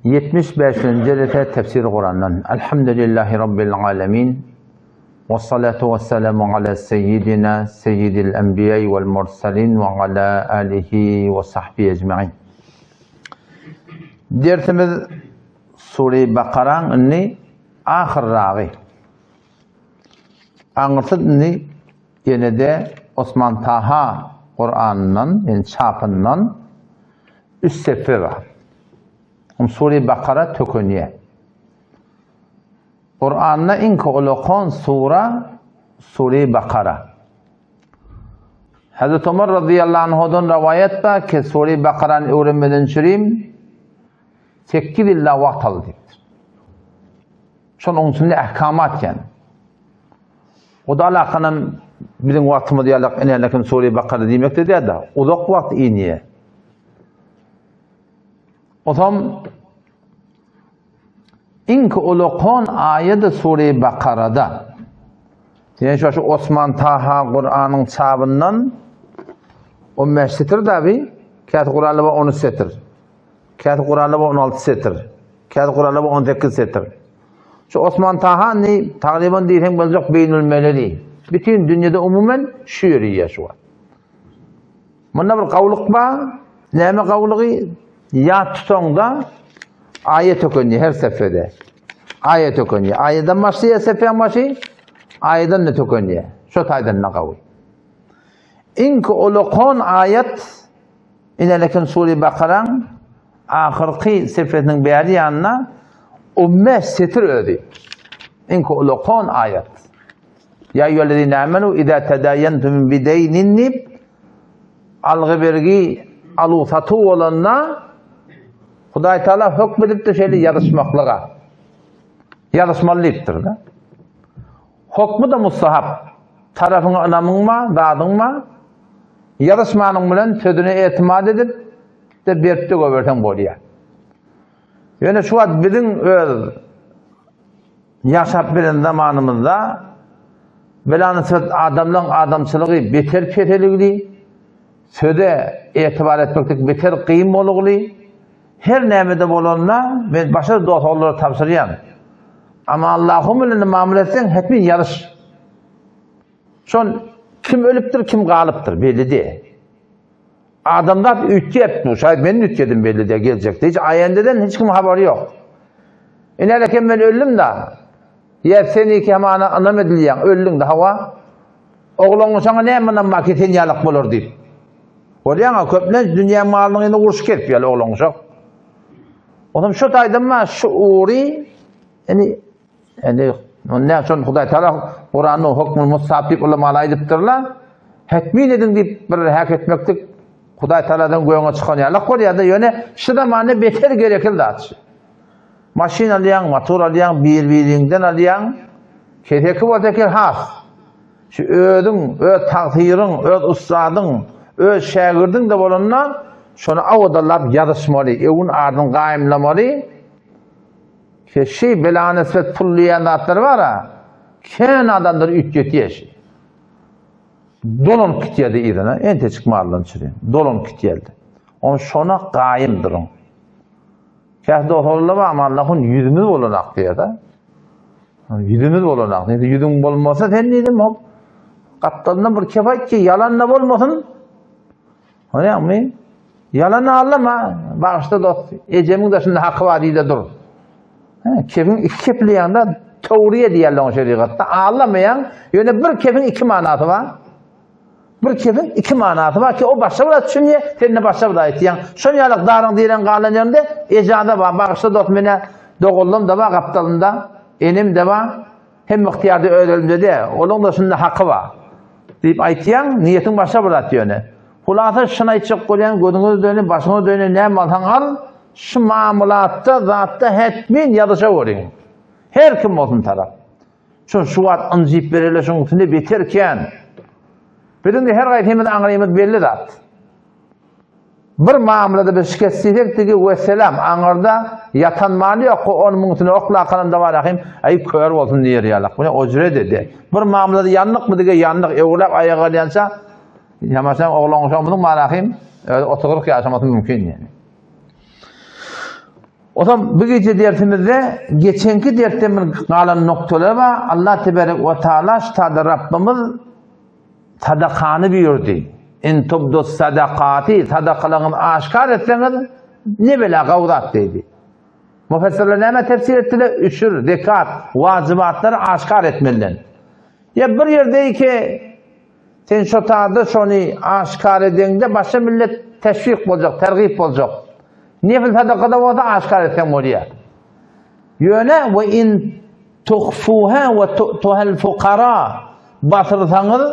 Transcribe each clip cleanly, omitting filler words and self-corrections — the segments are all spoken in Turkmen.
75-nji jelese tefsir Kurandan. Elhamdülillahi Rabbil alemin. Ve salatu ve selamu ala seyyidina seyyidil enbiya vel mursalin ve ala alihi ve sahbihi ecmain. Dersimiz Sure-i Bakaraň indi ahyrragy. Aňyrsy indi ýene-de Osman Taha Kuranyndan, ýani çapyndan üç sefer bar. Hum Sure-i Bakara tökenýär. Kuranda iň ulakan sura Sure-i Bakara. Hazreti Omar radıyallahu anhudan rivayet bar ki Sure-i Bakarany öwrenmeden çürim 8 ýyl wagt aldy diýipdir. Şonuň içinde ahkamat ýani. O da alakanam biziň wagtymyz ýalak inelekin Sure-i Bakara diýmekde däl-de, uzak wagt inýär. Otam iňki ulakan aýady Sure-i Bakarada. Diýen şu Osman Taha Kur'anyň çabyndan 15 setir dabi, käsi Kur'an'da var 13 setir. Käsi Kur'an'da var 16 setir. Käsi Kur'an'da var 18 setir. Şu Osman Taha ni tagryban diýseň boljak beýnül meleli. Bütün dünýede umumen şu ýeri şu wagt. Munda bir gawlyk bar. Näme gawlygy? Ýat tutaňda aýat ökünýär her seferde. Aýat ökünýär. Aýadan başlaýar seferiň başy, aýadan da tökünýär. Şo taýdan da gawy. Iňki ulakan aýat inelekin sure Bakaraň ahyrky sefesiniň bäri ýanyna 15 setir özi. Iňki ulakan aýat. Ýa eýýühellezine amenu iza tadaýentum bideýnin diýip algy bergi aluw satuw bolanda Hudaý Taala hökm edipdir şeýle ýazyşmaklyga. Ýazyşmaly diýipdir-de. Hokmy da mustahap. Tarapyňa ynamyň bar, zadyň bar. Ýazyşmanyň bilen sözüne etimat edip de berip-de goýberseň bolýar. Ýöne şu wagt biziň öz Ýaşap bilen zamanymyzda belanysat adamlaň adamçylygy beter peseligli, söze etibar etmeklik beter gyn bolugly, her nämede bolanda men başga dost-ogullara tabşyrýan. Amma Allahym bilen mamla etseň hetmin ýaryş. Şon kim ölüpdir, kim galypdyr belli däl. Adamzat üýtgäp dur. Şaýat men üýtgedim belli däl geljekde. Hiç aýendeden hiç kim habary ýok. Ine men öldüm da. Ýa sen iki hamana ynam edilýäň, öldüň da hawa. Ogluň saňa näme ynam bar ki sen ýalak bolar diýip. Bolýaň köplenç dünýä malynyň ýene uruş kesip ýaly ogluň şok. Onam şu taýdan ma şu ury ýani Indi näme üçin Hudaý Taala Kuranda hukmul mustahab diýip ulamalar aýdypdyrlar. Hetmin ediň diýip bir häk etmeklik Hudaý Taaladan göňe çykan ýalak bolýar-da, ýöne şu zamanda beter gerekli zat şu. Maşyn alýaň, motor alýaň, bir-biriňden alýaň. Keseki bolsa eker has. Şu özüň, öz tagsyryň, öz ussadyň, öz şägirdiň de bolanda şony awadalap ýazyşmaly, öwün adyny gaýymlamaly. Şi bela-nisbet pul diýen zatlar bar-a, kän adamlar üýtgetýär şi. Dolanyp gitýärdi yzyna, entejik maldan çüri. Dolanyp gitýärdi. On şona gaýym duruň. Käsi dost-oglanlar bar, amma Allahun ýüzümiz bolanak diýýär-de. Ýüzümiz bolanak. Neyse ýüzüň bolmasa sen diýdim, hop. Gapdalyndan bir kep aýt ki, ýalan-da bolmasyn. Görýäňmi? Ýalan allama, bagyşla dost, ejemiň daşynda haky bar diýde dur. He, kefiň iki kepleýäňde towriýe diýýärler oňa şerigatda. Allamaýaň, ýöne bir kefiň iki manasy bar. Bir kefiň iki manasy bar ki, o başga bir düşünýär, sen de başga bir aýtýaň. Şon ýaly daryň diýen galan ýerinde ejaza bar, bagyşla dost, menä doganlarym da bar gapdalynda, enem de bar. Hemme ygtyýarda öz elinde däl, olaň-da şunda haky bar. Diýip aýtýaň, niýetiň başga bir zat ýöne. Hulasa şuny aýtjak bolýan, gözüňe döne, başyňa döne, näme alsaň al, şu mamylatda, zatda hetmin ýazyşa görüň. Her kim bolsun tarap. Şun şu wagt ynjyp berele şuň üstünde beter kän. Biziň-de her gaýsymyz aňrymyz belli zat. Bir mamlada bir şikes diýsek digi wesselam aňyrda ýatan maly ýok on müňsüni oklakanam da bar ahim aý kör bolsun diýer ýalak bu ojre dedi bir mamlada ýanlykmy dige ýanlyk öwrüläp aýaga galýança ýamaşan oglan uşagymyzyň bar ahim özi 30-40 ýaşamasy mümkin ýani. Ozam bu gije dersimizde geçenki dersden bir galan noktalar bar. Allah tebarek we taala ştada Rabbimiz sadakany buýurdy. In tubdu sadakati sadakalaryňyzy aşkar etseňiz ne bela gawzat diýdi. Mufessirler näme tefsir etdiler? Üşür, zekat, wajybatlary aşkar etmeliden. Ýa bir ýerde ki Sen şo taýda şony aşkar edeňde başga millet teşwik boljak, tergip boljak. Nefil sadakada bolsa aşkar etseň bolýar. Ýöne we in tuhfuha we tu'tuhal fukara basyrsaňyz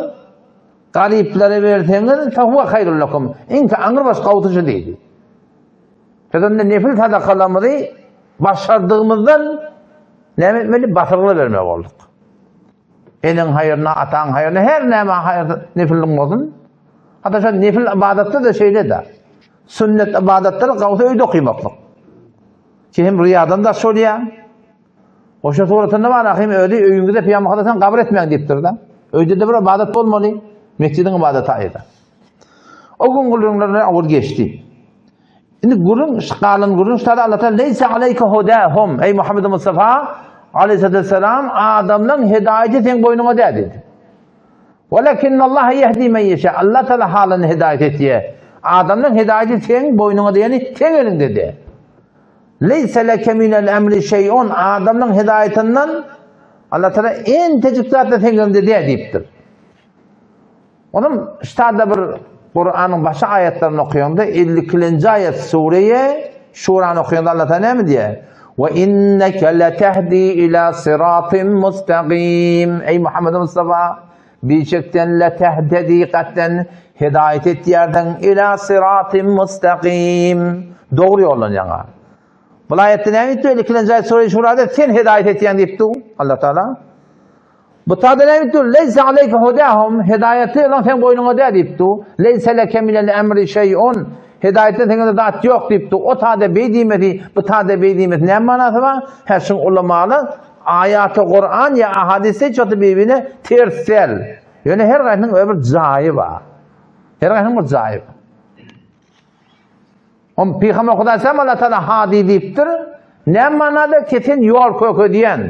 garyplara berseňiz fehuwe haýrul lekum. Iň aňrybaş gowusy şu diýdi. Biz onda nefil sadakalarymyzy başardygymyzdan näme etmeli? Basyrgyla bermeli bolduk. Eneň haýryna, ataň haýryna, her näme haýyr nefilliň bolsun. Hatda şo nefil ybadatda-da şeýle-de. Sünnet ybadatlar gawsy öýde okymaklyk. Ki hem riýadan daş bolýar. Oşa suratynda bar ahim özi öýüňizde pyýamahada sen gabyr etmäň diýipdir-de. Öýde-de bir ybadat bolmaly. Mesjidiň ybadaty aýry. O gün gürrüňler awul geçdi. Indi gürrüň galan gürrüň ştada Allah Taala leýse aleýke hudahum eý Muhammed Mustafa aleyhisselam adamlaryň hidaýeti seň boýnuňa däl diýdi. Walakinnallaha ýehdi men ýeşa. Allah Taala halyny hidaýet etýär. Adamlaryň hidaýeti seň boýnuňa diýeni seň eliňde däl. Leýse leke minel emri şeý'un adamlaryň hidaýetinden Allah Taala entejik zat da seň eliňde däl diýipdir. Onuň ştada bir Kuranyň başy aýatlaryny okaýaňda 52-nji aýat sureýe Şurany okaýaňda Allah Taala näme diýýär? Wa inneke letehdi ila siratin mustaqim. Eý Muhammed Mustafa, biçekden letehtedi katden hidaýet etýärdiň ila siratin mustaqim. Dogry ýoldan ýaňa. Bu aýatda näme diýipdir? 52-nji aýat sure Şurada sen hidaýet etýäň diýipdi Allah Taala. Bu taýda näme diýipdir? Leýse aleýke hudahum, hidaýaty onuň seň boýnuňa däl diýipdi. Leýse leke minel emri şeý'un, hidaýatdan seň elinde zat ýok diýipdi. O taýda beý diýmesi, bu taýda beý diýmesi näme manasy bar? Hä, şuň ulamalar aýaty Kuran ýa ahadysda hiç wagtda bir-birine ters däl. Ýöne her gaýsynyň öz bir jaýy bar. Her gaýsynyň bir jaýy bar. Om Pygamber Hudaý sen Allah Taala hadi diýipdir. Näme manada ki sen ýol kökedýän.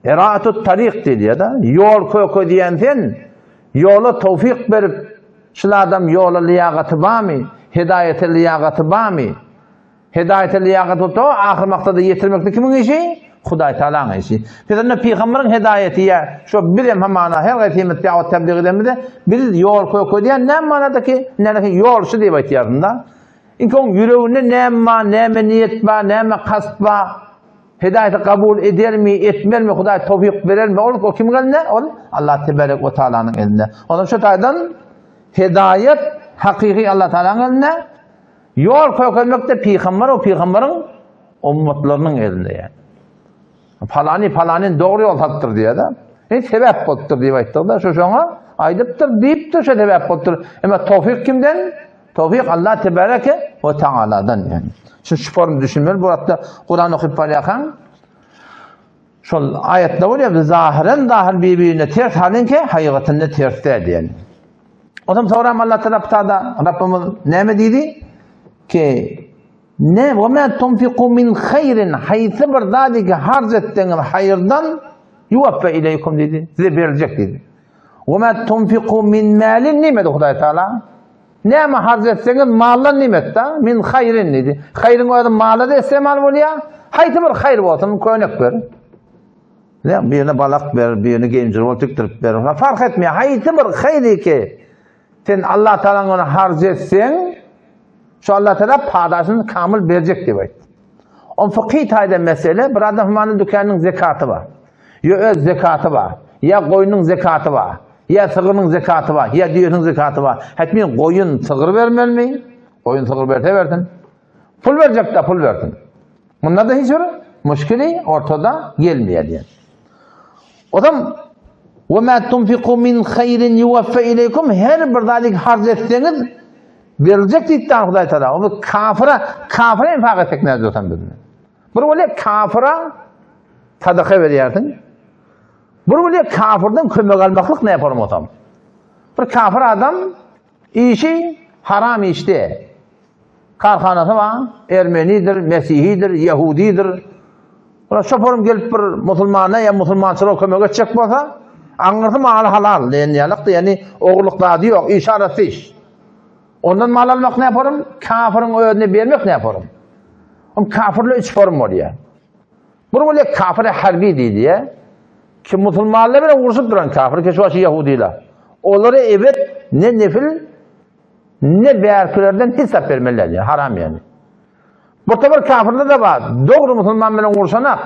Eraatut taryk diýilýär-de. Ýol kökedýän sen ýola towfik berip, şul adam ýola liýagaty barmy? Hidaýete liýagaty barmy? Hidaýete liýagat bolsa, ahyr maksada ýetirmekde kimiň işi? Hudaý Taalaň işi. Biz onda pygamberiň hidaýeti ýa şo biz hem hamana her gaýsymyz dawat tebliğ edenimizde biz ýol kökedýän näme manada ki, näme ýolçy diýip aýtýaryn-da. Inki oň ýüreginde näme bar, näme niýet bar, näme kast bar, hidaýeti kabul edermi, etmezmi, Hudaý towfik berermi, ol o kimiň elinde? Ol Allah tebarek we taalanyň elinde. Ondan şu taýdan hidaýet hakyky Allah Taalanyň elinde. Ýol kökelmek-de pygamber we pygamberiň ummatlarynyň elinde ýa. Palany palany dogry ýol tapdyr diýýär-de. Ne sebäp bolupdyr diýip aýtdyk-da, şu şoňa aýdypdyr diýipdir, şu sebäp bolupdyr. Emma towfik kimden? Towfik Allah tebareke we taaladan ýani. Şu şu form düşünmeli bu wagtda Kuran okyp barýarkaň şol aýatlar bolýar, biz zahyren zahyr bir-birine ters halinki hakykatynda ters däl diýen. Ondan soňra Allah tarapda Rabbimiz näme diýdi? Ki Ne we ma tunfiku min haýrin haýsy bir zady ki harç etseňiz haýyrdan yuwaffa ileýkum diýdi. Size beriljek diýdi. We ma tunfiku min malin diýmedi Hudaý Taala. Näme harç etseňiz maldan diýmedi-de, min haýrin diýdi. Haýryň özi mala da istemal bolýar. Haýsy bir haýyr bolsun, könek ber. Ne birine balak ber, birine geýimjir bol tikdirip ber. Fark etmeýär. Haýsy bir haýry ki sen Allah Taalanyň ony harç etseň, Şu Allah Teala padaşyny kamyl berjek diýip aýtdy. On fykhy taýdan mesele, bir adam hümanyň dükanynyň zekaty bar. Ýa öz zekaty bar. Ýa goýnuň zekaty bar. Ýa sygrynyň zekaty bar. Ýa düýesiniň zekaty bar. Hetmin goýun, sygyr bermelimi? Goýun, sygyr berse bersin. Pul berjek de pul bersin. Munda da hiç bir müşkili ortada gelmeýär diýen. Odam we ma tunfiku min haýrin yuwaffa ileýkum her bir zady harç etseňiz beriljek diýipdi Hudaý Taala. O kafira, kafira infak etsek näde bolsam biz. Bir bolýar kafira sadaka berýärsiň. Bir bolýar kafirden kömek almaklyk näme bolmasam. Bir kafir adam işi haram işde. Karhanasy bar, ermenidir, mesihidir, ýehudidir. Olar şoforum gelip bir musulmana ýa musulmançylyga kömek etjek bolsa, aňyrsy maly halal diýen ýalyk, ýagny ogurlyk zady ýok, iş arasy iş. Ondan mal almak näme forum? Kafiriň özüne bermek näme forum? Oň kafirler üç forum bolýar. Bir bolýar kafir harbi diýilýär. Kim musulmanlar bilen urşup duran kafir, ki şu ýahudiler. Olara evet ne nefil ne bärkilerden hiç zat bermeliler, yani, haram yani. Bu bir kafirler de bar. Dogry musulman bilen urşanak.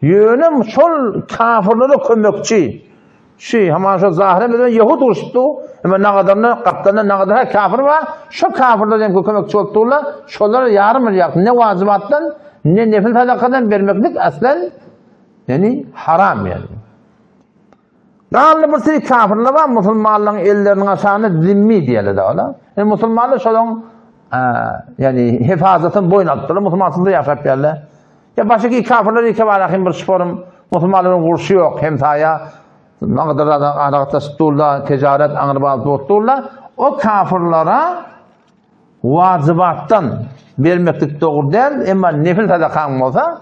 Ýöne şol kafirlere kömekçi. Şu haman şu zahire bilen Yahud urşupdy. Hemen nagadarna, gapdalda nagadar kafir bar. Şu kafirler hem kömekçi bolup durlar. Şolara ýarym bir ýak ne wajibatdan, ne nefil sadakadan bermeklik aslen yani haram yani. Galdy bir sürü kafirler bar, musulmanlaryň elleriniň aşagynda zimmi diýerler ola. E, musulmanlar şolaryň yani hefazatyny boýun alypdyrlar, musulmansyz ýaşap ýerler. Ya başga kafirler ýeke bar ahim bir şorum musulmanlaryň urşy ýok, hemsaýa nagadyr aragatlaşyp durlar, ticaret aňry bal bolup durlar. O kafirlere Wajybatdan bermeklik dogry däl, emma nefil sadakaň bolsa,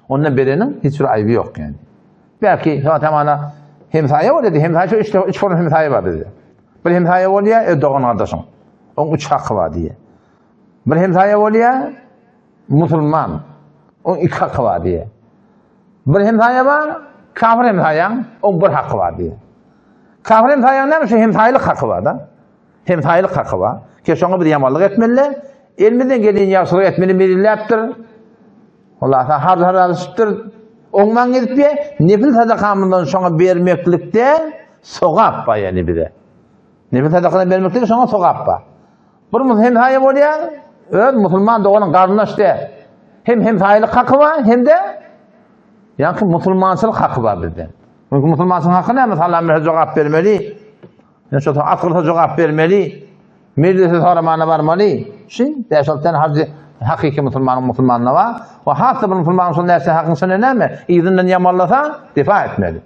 onda bereniň hiç bir aýby ýok ýani. Belki tamana hemsaýa bolýar, hemsaýa şu üç, üç form hemsaýa bar bizde. Bir hemsaýa bolýar, öz dogan gardaşyň. Oň üç haky bar diýýär. Bir hemsaýa bolýar, musulman. Oň iki haky bar diýýär. Bir hemsaýa bar, kafir hemsaýaň, oň bir haky bar diýýär. Kafir hemsaýaň näme şu hemsaýlyk haky bar da. Hemsaýlyk haky bar. Ki şoňa biz ýamanlyk etmeli. Elimizden gelýän ýagşylyk etmeli meýilläpdir. Hulasa har har alyşypdyr. Oňman gezip ýe, nefil sadakamyzdan şoňa bermeklikde sogap bar ýani bize. Nefil sadakadan bermeklikde şoňa sogap bar. Bir hemsaýa bolýar, öz musulman doganyň garyndaş däl. Hem hemsaýlyk haky bar, hem-de ýa-ki musulmançylyk haky bar bizde. Çünki musulmançylyk haky näme? Salam berse jogap bermeli. Ýa şo asgyrsa jogap bermeli. Mejlise soramana barmaly. Şu 5-6 tane hajy hakyky musulmanyň musulmanyna bar. We has bir musulmanyň şol näçe hakyň şonda näme? Yzyndan ýamallasa defa etmeli.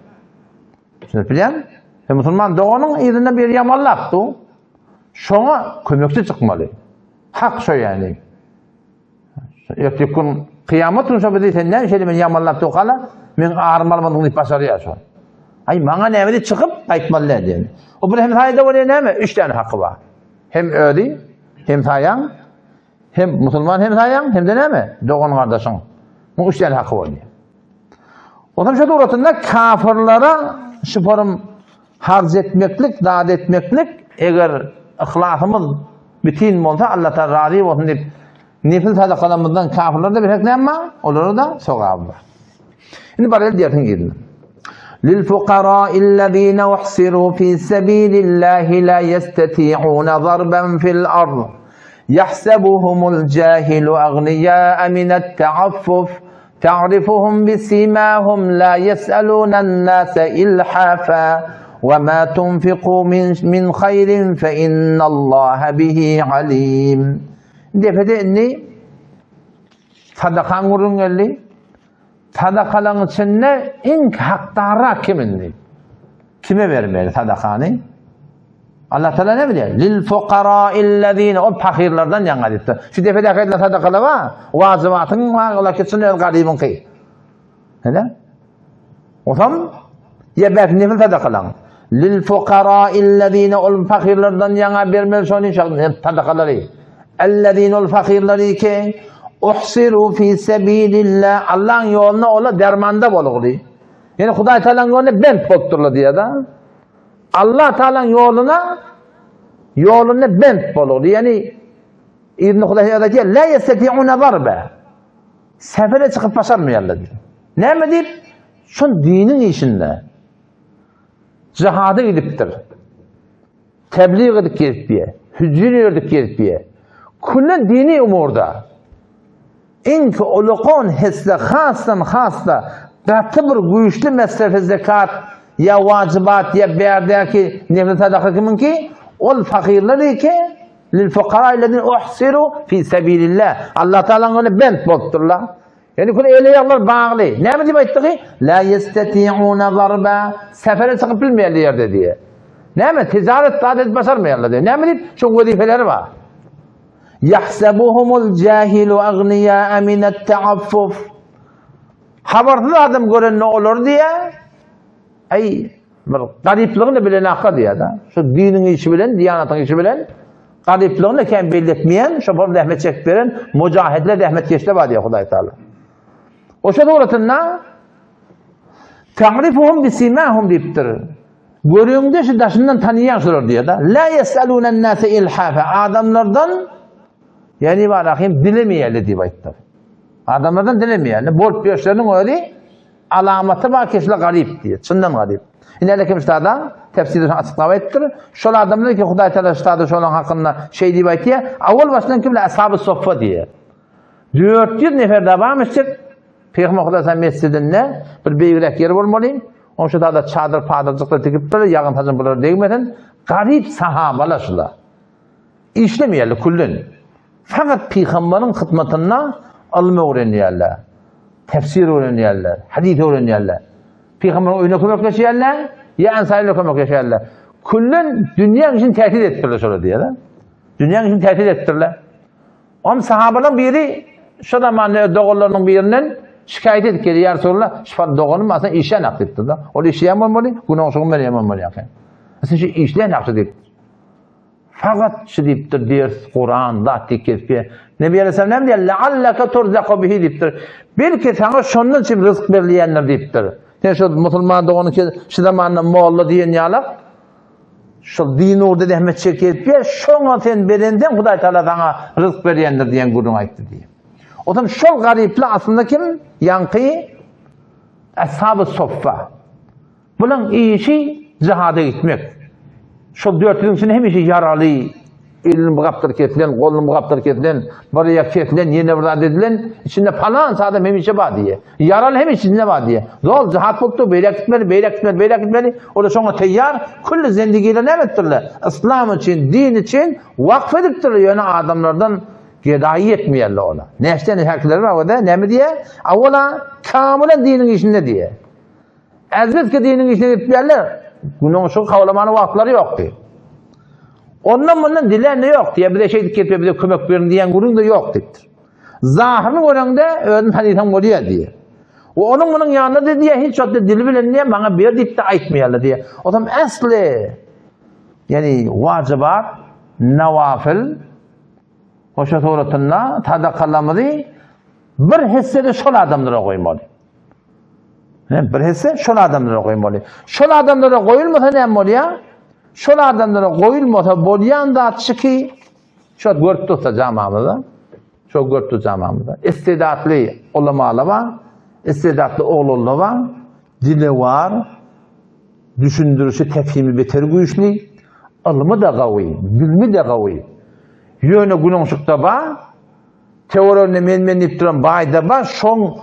Şunu bilýän? Sen musulman doganyň yzyndan bir ýamallap du. Şoňa kömekçi çykmaly. Hak şo ýani. Erteki gün kyýamat gün şo bizi sen näme şeýle meni ýamanlap dokala, men arym almadyň diýip başarýar şo. Aý maňa näme diýip çykyp aýtmaly däl diýen. O bir hemsaýada bolýar näme? Üç tane haky bar. Hem özi, hemsaýaň, hem musulman hemsaýaň, hem-de näme? Dogan gardaşyň. Bu üç tane haky bolýar. Ondan şu suratynda kafirlere şu forum harç etmeklik, zat etmeklik eger yhlasymyz bütin bolsa Allah Taala razy bolsun diýip nefil sadakalarymyzdan kafirlere de bersek näme bar? Olara da sogaby bar. Indi barel diýersiň girdi. Lil fuqara'illezine uhsiru fi sabilillahi la yestati'un zarban fil ard. Yahsabuhumul jahilu aghniya'a minat ta'affuf. Ta'rifuhum bisimahum la yes'alunan nasa ilhafa ve ma tunfiku min min hayrin fe innallaha bihi alim. Defede indi sadakaň gürrüň geldi. Sadakalaryň içinde iň hakdara kim indi? Kime bermeli sadakany? Allah Teala ne bilýär? Lil fuqara'illezine ol pahyrlardan ýaňa diýipdir. Şu depedäki aýdylan sadakalar bar. Wajybatyň bar, olar keçin öz garybyňky. Näme? Osam ýa belki nefil sadakalaň. Lil fuqara'illezine ol pahyrlardan ýaňa bermeli şony sadakalary. Ellezine ol fakirleri ki uhsiru fi sebilillah Allah'ın ýoluna ola dermanda bolugly. Ýani Hudaý Taalanyň ýoluna bent bolup durlar diýýär-de. Allah Taalanyň ýoluna ýolunda bent bolugly. Ýani Ibn Hudaý ýazýar, la yestati'una zarba. Sefere çykyp başarmaýarlar diýip. Näme diýip? Şol diniň işinde jihada gidipdir. Tebliğ edip gezip diýe, hüjür edip gezip diýe. Külli dini umurda Iňki ulukon hisse hasdan hasda gaty bir güýçli mesrefi zekat ýa wajybat ýa bärdäki nefil sadaka kimiňki ol fakirler ki lil fukara ellezine uhsiru fi sebilillah Allah Taalanyň ýolunda bent bolupdyrlar. Ýani kul eli ýaglar bagly. Näme diýip aýtdygy? La yestati'una zarba sefere çykyp bilmeýärler ýerde diýe. Näme tijaret zat edip başarmaýarlar diýe. Näme diýip? Şoň wezipeleri bar. Ýahsebuhumul jahilu agniýa minat ta'affuf. Habarsyz adam görende olar diýýär, Aý, bir garyplygyny bilen akga diýýär-de. Şu diniň işi bilen, diýanatyň işi bilen garyplygyny kän belli etmeýän, şo bir zähmet çekip beren mujahidler, zähmetkeşler bar diýýär Hudaý Taala. Oşa suratynda Ta'rifuhum bisimahum diýipdir. Göreňde şu daşyndan tanýan şular diýýär-de. La yesalunan nase ilhafa. Adamlardan ýani barahim dilemeýärler diýip aýtdyr. Adamlardan dilemeýärler. Bolup ýörşleriniň özi alamaty bar ki şular garyp diýýär. Çyndan garyp. Indi hele kim ştada tefsirde açyklap aýtdyr. Şol adamlar ki Hudaý Taala ştada şolaryň hakynda şeý diýip aýtýar. Awal başdan kimler ashaby soffa diýýär. 400 nefer de barmyşdyk. Pygamber Hudaý mescidinde bir beýigräk ýer bolmaly. Oň şu da çadyr padyrjyklar tikipdir, ýagyn saçyn bulara degmesin. Garyp sahabalar şular. Işlemeýärler küllen. Fakat pygamberiň hyzmatynda ylym öwrenýärler. Tefsir öwrenýärler, hadis öwrenýärler. Pygamberiň öýüne kömekleşýärler, ýa ensaryna kömekleşýärler. Küllen dünýäň işini täsir etdirler şolar diýýär. Dünýäň işini täsir etdirler. Onuň sahabalaryň biri şo zamanda öz doganlarynyň birinden şikaýat edip gelýär, Ýa Resulallah, şu doganym aslynda işlän hakdy diýipdir-de. Ol işleýän bolmaly, günäňşygym berýän bolmaly ýa-ha. Sen şu işleýän hakdy diýip. Fakat şu diýipdir, ders, Kuran, zat diýip gelip ýa. Nebi Aleyhisselam näme diýýär? Lealleke turzaku bihi diýipdir. Belki saňa şondan üçin ryzk berilýändir diýipdir. Sen şu musulman doganyň şu zamanda molla diýen ýalak Şol din ugurda zähmet çekip ýer, şoňa sen berenseň Hudaý Taala saňa ryzk berýändir diýen gürrüň aýtdy diýip. Otam şol garyplar aslynda kim? Ýaňky Ashab-y Soffa. Bulaň işi jihada gitmek. Şol 400-iň içinde hemişe ýaraly, elini bir gapdal kesilen, goluny bir gapdal kesilen, bir aýak kesilen, ýene bir zat edilen, içinde palança adam hemişe bar diýýär. Ýaraly hemişe içinde bar diýýär. Zol jihat bolupdyr, beýläk gitmeli, beýläk gitmeli, beýläk gitmeli. Olar şoňa teýýar. Külli zendigiler näme etdirler? Yslam üçin, din üçin wakf edipdirler, ýöne adamlardan gedaýy ýetmeýärler ola. Näçe häkimler bar o-da, näme diýýär? Awala kamylan diniň işinde diýýär. Äzbetki diniň işine gitýärler. Günüň şu kawlamany wagtlary ýokdy. Ondan mundan dilän de ýok diýýär. Bize şeýdip gelip bize kömek beriň diýen gürrüň de ýok diýipdir. Zahyryny göreňde özüni tanysaň bolýar diýýär. We onuň munuň ýanynda da diýýär, hiç wagtda dili bilen diýýär, maňa ber diýip de aýtmaýarlar diýýär. Otam äsli ýani wajybat, nawafil hoşa suratynda sadakalarymyzy bir hisse-de şol adamlara goýmaly. Ne bir hisse şol adamlara goýmaly. Şol adamlara goýulmasa näme bolýar? Şol adamlara goýulmasa bolýan zat şiki, şu wagt görüp dursa jamamyzda, şu görüp dur jamamyzda. Istidatly ulamalar bar, istidatly oglanlar bar, dili bar, düşündirişi tefhimi beter güýçli, ylmy da gawy, bilimi de gawy. Ýöne günüňşükde bar, Töwereginde men-men diýip duran baý-da bar, şoň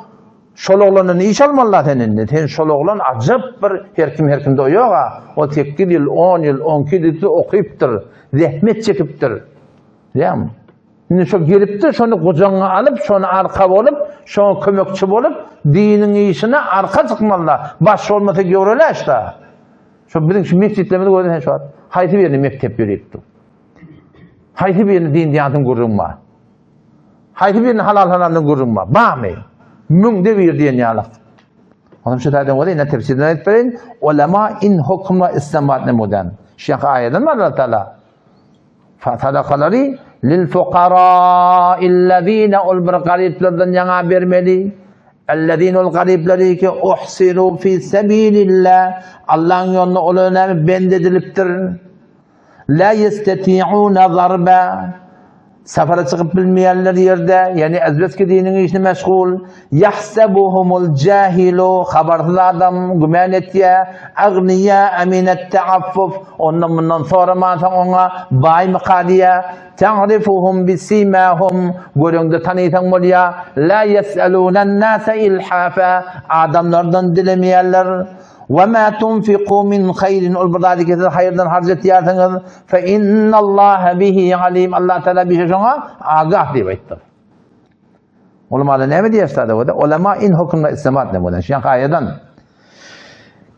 şol oglandan iş almaly-da sen indi. Sen şol oglan ajap bir her kim her kimde o ýog-a. Ol sekiz ýyl, on ýyl, on iki ýyl okypdyr, zähmet çekipdir. Bilýäňmi? Indi şo gelipdir, şony gujagyňa alyp, şony arka bolup, şoňa kömekçi bolup, diniň işine arka çykmaly-da. Baş bolmasa göwreläş-da. Şo biziň şu metjitlerimizi görseň sen şu wagt haýsy birinde mekdep ýörüp dur? Haýsy birini din diýansyň gürrüň bar? Haýsy birini halal haramdan gürrüň bar? Barmy? Müňde bir diýen ýaly. Onuň şu taýdan bolsa ine tefsirden aýdyp bereýin. Ulema in hukma istinbat nemudan. Şu ýaky aýadan bar Allah Taala. Sadakalary lil fuqara illezine ol bir garyplardan ýaňa bermeli. Ellezine ol garyplary ki uhsiru fi sebilillah. Allah'ın ýolunda olar näme bend edilipdir. La yesteti'una zarba Safara çykyp bilmeýänler ýerde, ýagny azbeski diniň işine meşgul, yahsabuhumul jahilu habarsyz adam güman etýär, agniya minat ta'affuf ondan mundan soramansoň oňa baýmyka diýýär, ta'rifuhum bisimahum göreňde tanysaň bolýar, la yes'alunan nasa ilhafa adamlardan dilemeýärler. Ve ma tunfiku min haýrin ol bir zady ki siz haýyrdan harç etýärsiňiz fe innallaha bihi alim Allah Teala bihi şoňa agah diýip aýtdy. Ulamalar näme diýýär sada? Ulama in hukmna istemat ne bolan. Şeýh aýadan.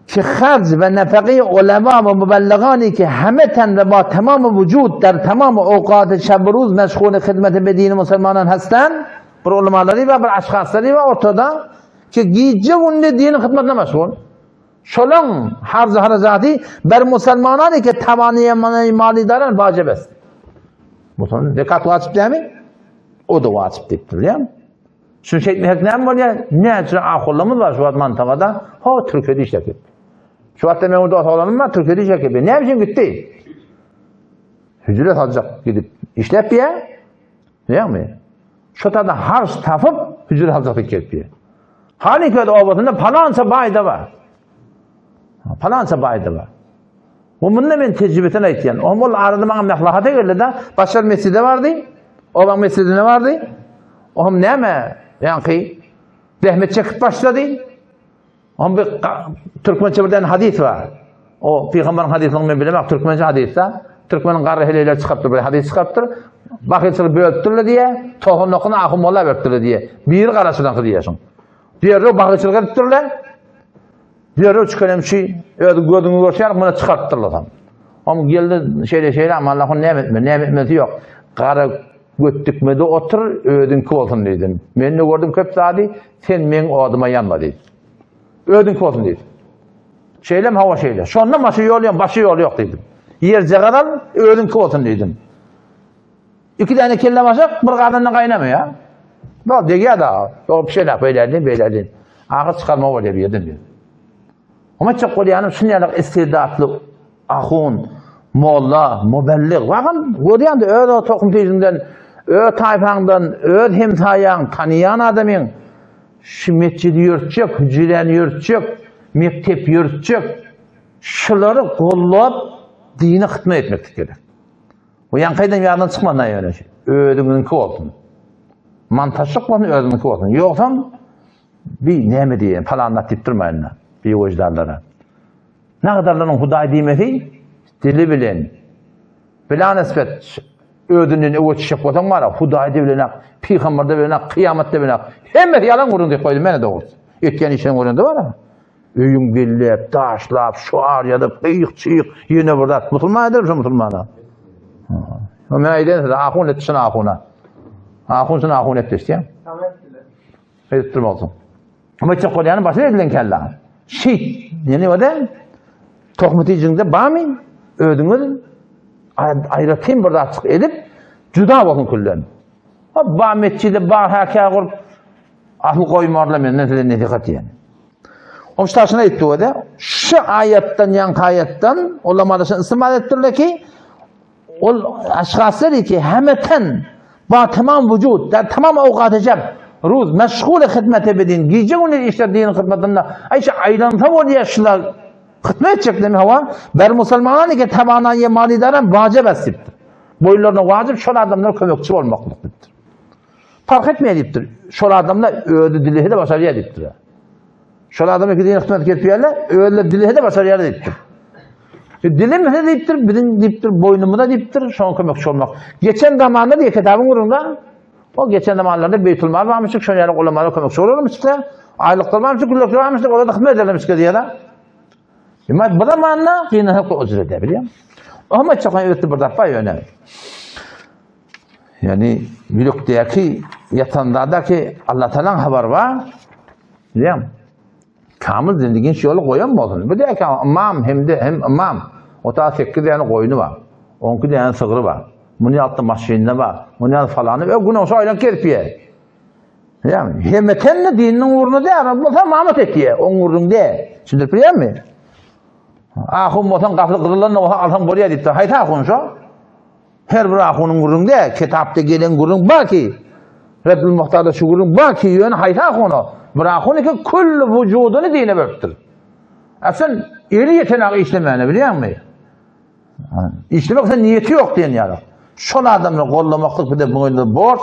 Ki harc we nefeqi ulema we mubelligani ki heme ten ve ba tamam vücud der tamam awkat şeb ruz meşgul hizmet be din musulmanan hasten bir ulamalary we bir aşhaslary we ortada ki gije günde dinin hizmetine meşgul. Şolaň harz harajaty ber musulmanany ki tawany mali daran wajib est. Musulman zekat wajib dämi? O da wajib diýip bilýän. Şuny şeýtmesek näme bolýar? Näçe ahullamyz bar şu wagt mantagada? Ho, Türkiýede işläp gitdi. Şu wagtda meň dost oglanym bar, Türkiýede işläp gitdi. Näme üçin gitdi? Hüjre saljak gidip işläp diýä. Näme? Şu tada harç tapyp hüjre saljak diýip gelip. Hany köz obasynda palança baý da bar. Palança baý da bar. Bu munda men tejribeden aýtýan. Ohm ol arada maňa maslahata geldi da, başga bir mesjide bardy. Obaň mesjidine bardy. Ohm näme? Ýaňky zähmet çekip başlady. Ohm bir türkmençe birden hadis bar. O pygamberiň hadisini men bilemok, türkmençe hadisda. Türkmeniň garry heleýleri çykypdyr, bir hadis çykypdyr. Bahylçylyk bölüpdirler diýe, 99 ahun molla beripdirler diýe. Biri garaşylanky diýe şuň. Derrew bahylçylyk edipdirler. Derrew çykan hemşi öz gözüňi görşýär, muny çykarypdyrlar soň. Oň geldi şeýle şeýle ama Allah näme etme, näme etmesi ýok. Gara göt dikmede otur, özüňki bolsun diýdim. Men de gördüm köp zady, sen meň odyma ýanma diýdi. Özüňki bolsun diýdi. Şeýlem hawa şeýle. Şonda başy ýol ýok, başy ýol ýok diýdim. Ýerjagaz al, özüňki bolsun diýdim. Iki däne kelle başak bir gazanda gaýnamaýar. Bol degýär da. Dogry pişenäk beýlädin, beýlädin. Ahyr çykarma bolýar bir ýerden diýip. Oňa çak bolýanym şun ýaly istidatly ahun, molla, mubellig. Wagam görýän-de öz tohum tijiňden, öz taýpaňdan, öz hemsaýaň, tanyýan adamyň şu metjidi ýörtjek, hüjräni ýörtjek, mekdep ýörtjek. Şulary gollap dine hytma etmeklik gerek. Bu ýaňkaýdan ýadyna çykmasyn ýöne. Özüňiňki bolsun. Mantaşlyk bolsun, özüňiňki bolsun. Ýogsam bi näme diýen, palan zat diýip durmaýyn da. Bi wejdanlara. Nagadarlaryň Hudaý diýmesi dili bilen. Bilanisbet özünden öwe çişek bolsaň bara, Hudaý da bilenak, pygamber de bilenak, kyýamat da bilenak. Hemmesi ýalan gürrüň diýip goýdum men dogrusy. Etýän işlerini görende bara. Öýüň belläp, daşlap, şuar ýazyp, gyýyk-çyýyk, ýene bir zat. Musulman edermi şu musulmana? Men aýdaýyn size, ahun etdi şuny ahuna. Ahun şuny ahun etdi işte. Saňa etdiler. Edip durmalsyň. Ama etjek bolýany başa edilen kella. Şeýt. Ýene o da tohum tijiňde barmy? Özüňiz aýratyn bir zatçyk edip, juda bolsun külden. Ba metjide ba häkä gurup Asyl goýmarla menden size nesihat diýen. Oň ştaşyna aýtdy o-da, şu aýatdan ýaňky aýatdan ulamalar şunu istimal etdirler ki, ol aşgaslar ki hemeten ba tamam vücud, da tamam awkat şeb, ruz meşgul hizmet edin, gije gündüz işler dinin hizmetinde, aýşa aýlansa bolýar şular hizmet etjek demi hawa, ber musulmany ki tabana mali daran wajib esipdir. Boýunlaryna wajib şol adamlara kömekçi bolmaklyk diýipdir. Parh etmeýär diýipdir. Şol adamlar özi dilese-de başarýar diýipdir. Şol adam iki dini hyzmat edip ýerler, özleri dilese-de başarýar diýipdir. E, dilemese diýipdir, biziň diýipdir, boýnumyza diýipdir, şoňa kömekçi bolmak. Geçen zamanda diýe kitabyň gurunda, o geçen zamanlarda Beýtül Mal barmyşyk, şol ýaly ulamalara kömekçi bolarmyşdyk, aýlyklar barmyşdyk, güllükler barmyşdyk, olara da hyzmat edermişdik diýýär. Emma bu zamanda gynasak ujur edýär, bilýärmi? Oňa çakan ötdi bir zat bar ýöne. Ýani ýürekdäki ýatan zadaki Allah Taalaň habary bar. Bilýäň? Kamil zindigin şu ýoly goýan bolsun. Bu däki imam hem de hem imam. O ta 8 däne goýny bar. 12 däne sygry bar. Muny altda maşynda bar. Muny al falany. E gün olsa aýlan gelip ýer. Bilýäňmi? Hemeten de dininiň ugruna däl, bolsa mamat etýär. Oň ugrunda däl. Düşündirip bilýärmi? Ahun bolsaň gapyly gyzyldan da bolsa alsaň bolýar diýipdir. Haýsy ahun şo? Her bir ahunyň gürrüň däl, kitapda gelen gürrüň bar ki, Rebbül Muhtarda şu gürrüň bar ki, ýöne haýsy ahun o? Bir ahun eken külli wujudyny dine beripdir. A sen eli ýetenak işlemäne bilýäňmi? Işlemek sen niýeti ýok diýen ýaly. Şol adamlary gollamaklyk bize boýnuna borç,